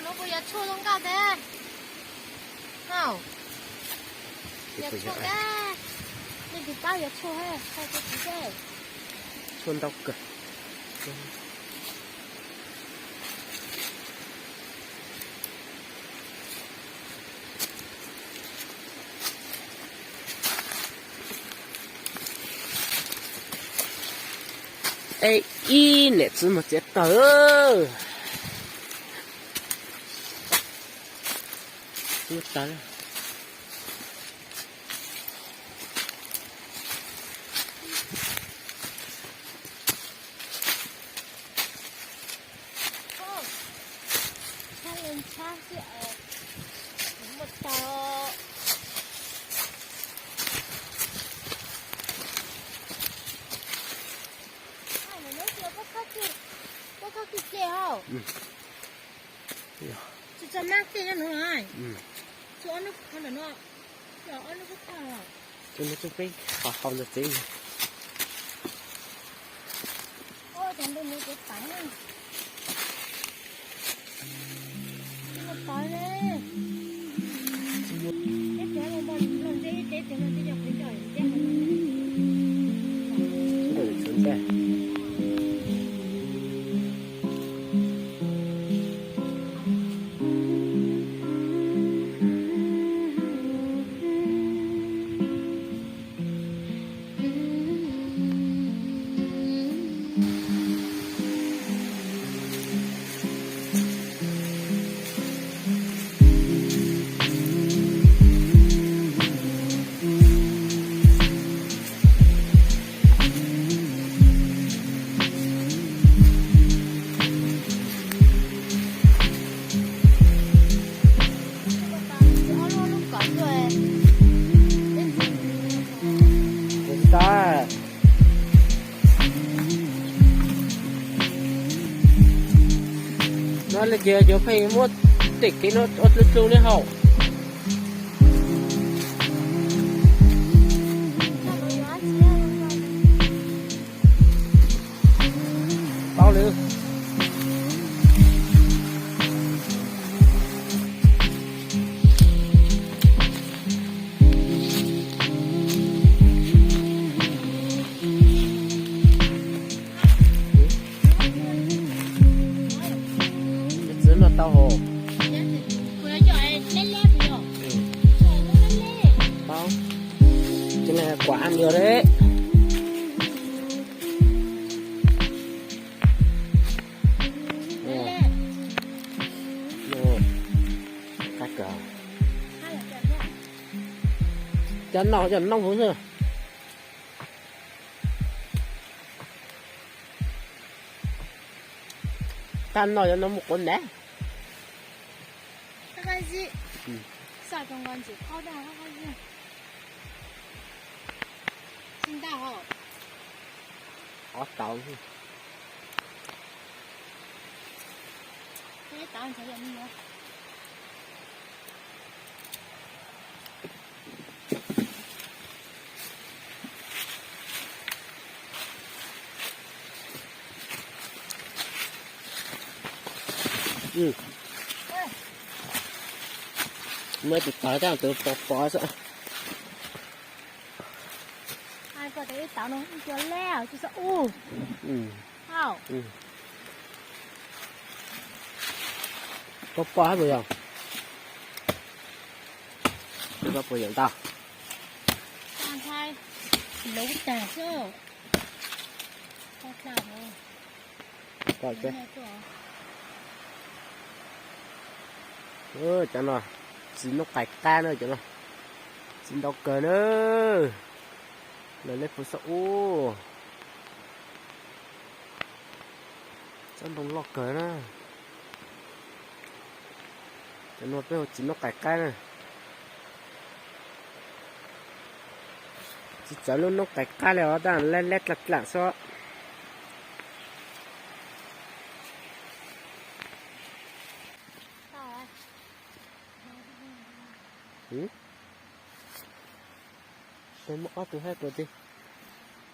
Puas yog tshuaj zoo nkauj thiab? Yog tshuaj thiab. Nej tus pab yog tshuaj thiab, tshuaj thiab txiv thiab. Tshuaj ntau kawg. Ib niam txiv mus txiav taws. Ub, tas. Tshab leej tshab xwb, kuv muaj tau. Pob khaub cig, pob khaub cig ces hauj. Tsis txog mab tej nyob nuav. Tsis ob nub kho ntawm no, ob nub kho. Ces nws tsuas peb qhov hau ntawd tsev. Cov ntoo no ces tawv na. Tawv na. No le ces yuav pheej muab tej kev no ua dlu dlu li hauv. Paub lawm. Txiv no tau hos. Tau. Ces kuam dua deb. Cov no cov noob huv xwb. Tag no cov no mus quav ntev. Ob tau. Muaj tus tawv thiab tus pos pos xwb. Koj tus ib tawv no cua leb tsis xav ub. Koj poj hab puas yog? Koj puas yog ntag? Lub tag xwb. Cov no txiv noob qais qab na, cov no txiv ntau kawg na. Lawv leb puas xav ub. Tsob ntoo loj kawg na. Cov no peb hu txiv noob qais qab na. Tsis txawv lub noob qais qab li os, tab leb leb dlaam dlaam xwb. Muaj ob tug hab puas tij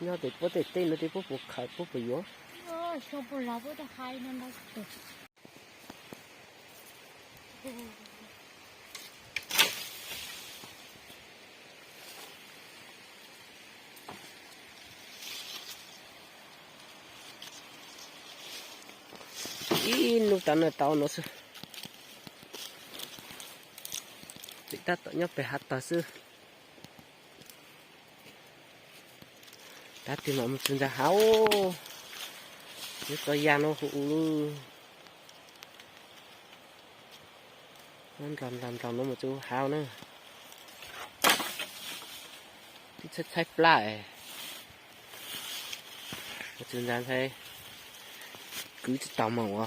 nyob tes puab tej teb no tes puab puas khaws puab puas yuav. Ib hnub tas no tau no xwb. Tseem tab tom nyob pem hav tag xwb. Tab tig mam mus txog ntawm hav, nyob txoj yam no hu ua lub nrog nrog nrog no mus txog hav na. Twb tshaib tshaib plab es mus txog ntawd ntshai kwv tsis tau mus ua.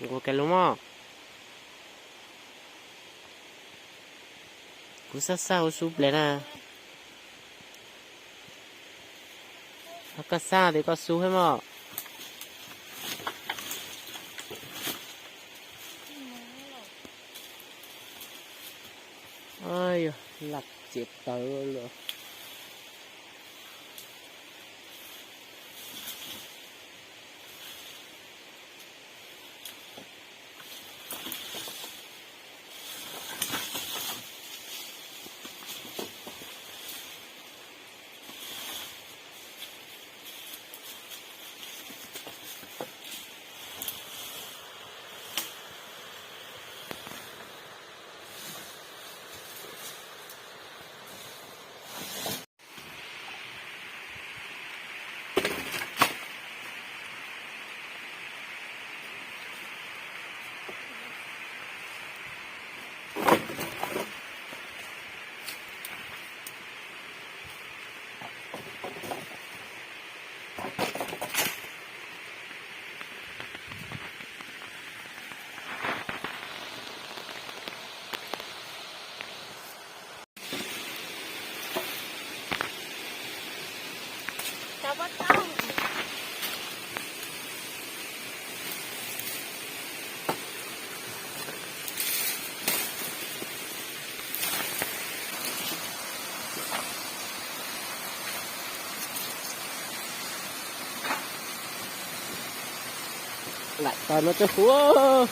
Nkaus kiag lub mog. Kuv xab xab hauv xub ple na. Ho koj xab ces koj xub thiab mog. Yog lam txiav taws lawm. Lam tau no cov huv.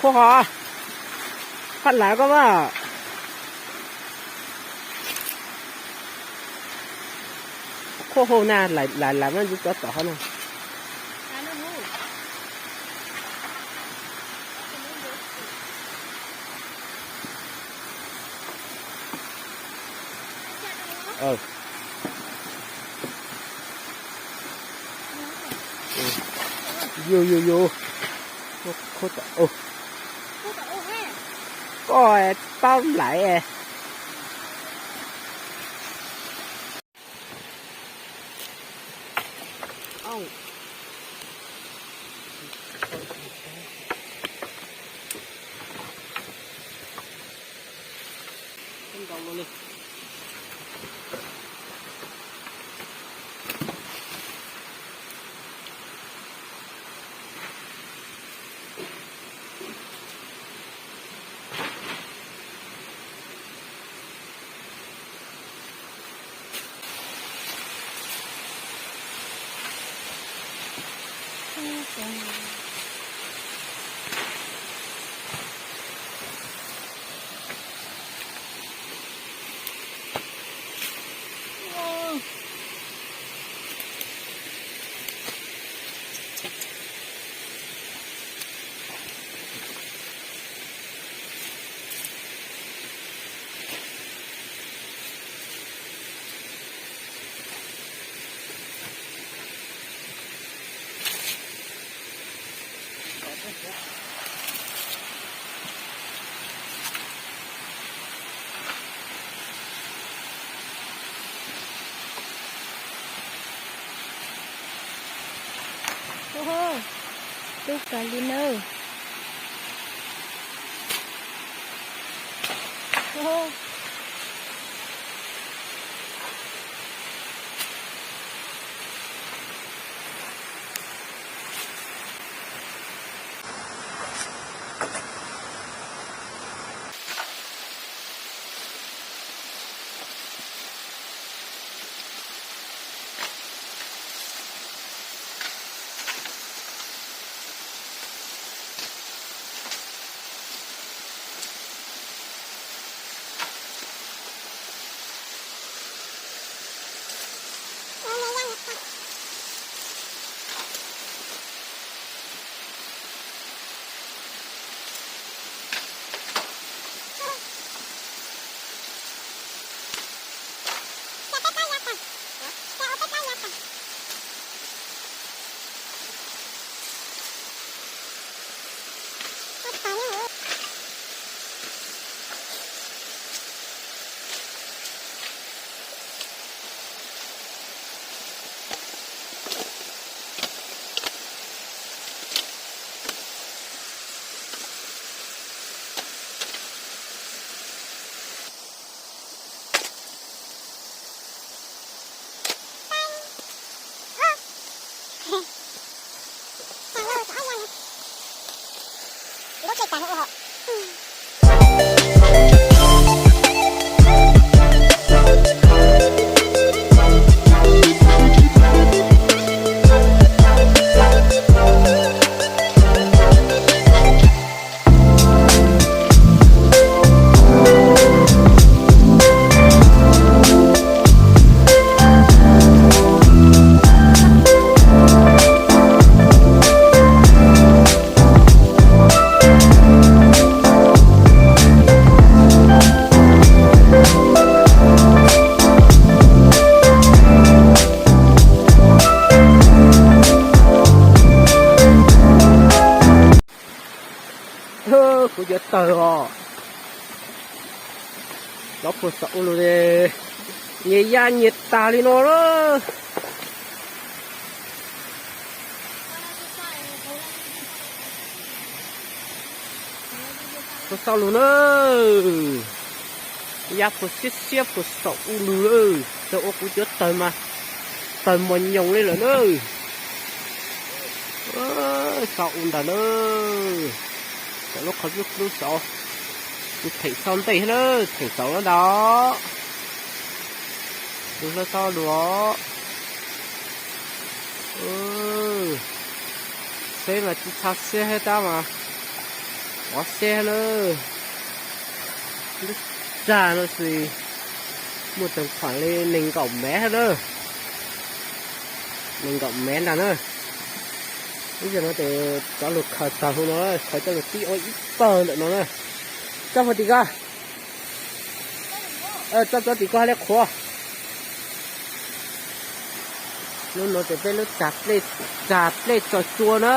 Khuaj hov, koj lav koj mas. Khuaj hauv na, lav lav mas ntsis cov tom hov na. Yus yus yus. Koj paub laiv. Ub, tub kawg li nawb. Kuv cov tawg os, lov puag saum ub lug, nyias ya nyias tag li no lawm. Puag saum lug na, ya puag siab siab puag saum ub lug lawm. Txawm ua kuv cov tawg mas tawg mos nyoos li lawm na. Saum ub ntag na, saum lub qhov dlub dlub saud, kuv theem txog ntej thiab na, theem saud na ntag. Lug hlob txhob lug os. Seb mas tsis txhob siab thiab tab mas, ov siab na. Lub tsag no xwb muaj teem pham li nees nkaum mev thiab na, nees nkaum mev ntag na. Ib zaug no ces cov lug khaws tawg hauv no, khaws coj lug tib ua ib pawg ntawm no na. Tso puag tim ko, tso tso tim ko hab li qhuav. Lub no ces peb lub tsag plej tso tsua na.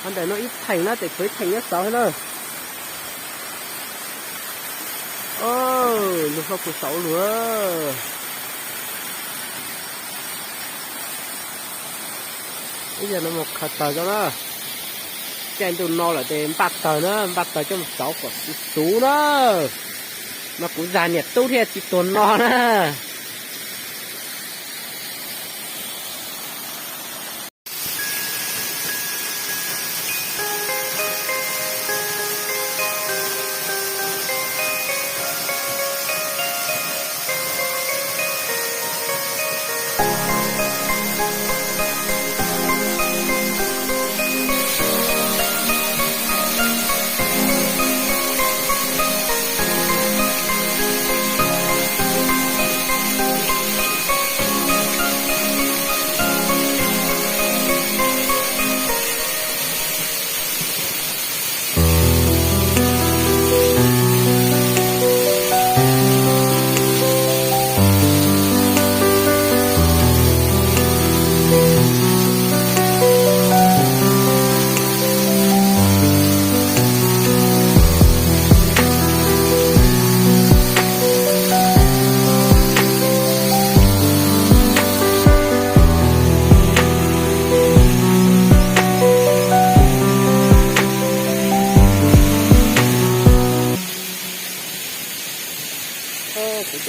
Qhov ntawm no ib theem na, tes tshuav ib theem nyob saud na. Lug hlob puag saud lug. Ib zaug no mus khaws tawg tso na. Caij ntuj no lawm tes npaj tawg na, npaj tawg coj mus xauv kom xuv xuv na. Mas kuv zag niam tub thiaj tsis tuag no na.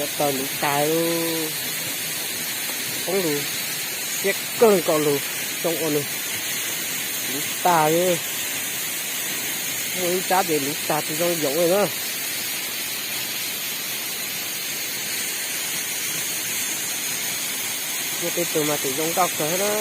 Taws luv tag, poob lug, siab kawg nkaus lug, zoo ua nws luv tag li. Muaj ib nrab ces luv tag tsis zoo yaum li na. Muaj tej tug mas tus zoo nkauj kawg na.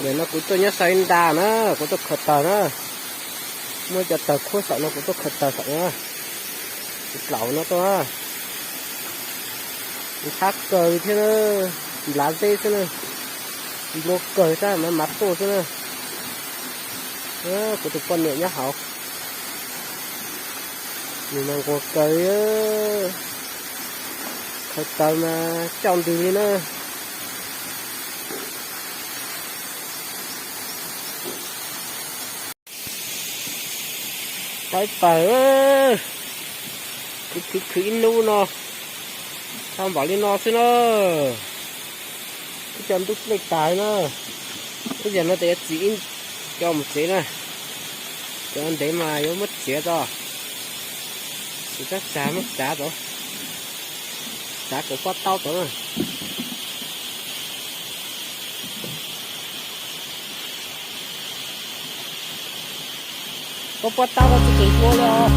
Ntawm no kuv tuaj nyob saib nta na, kuv tuaj khaws taws na. Muaj cov taws khuab saum no kuv tuaj khaws taws saum no. Kuv tlaus no tuaj. Ntxhab kawg li thiab na, nplav zeb xwb na. Nplua kawg xwb, mav mav tuaj xwb na. Kuv tus poj niam nyob hauv, nws mas nquag kawg li. Khaws taws mas coj ntws li na. Tawb pawg, khwv khwv khwv ib hnub no, tau npaum li no xwb na. Ib co ntub dlej tas li na. Ib yam no ces yuav txiv ib co mus tsev na. Cov ntev mas yuav muab txiav tso. Txiv txhob txav, muab txav tso. Txav kom pob taub tso na. Koj pob taub koj tsis tsis ua li os.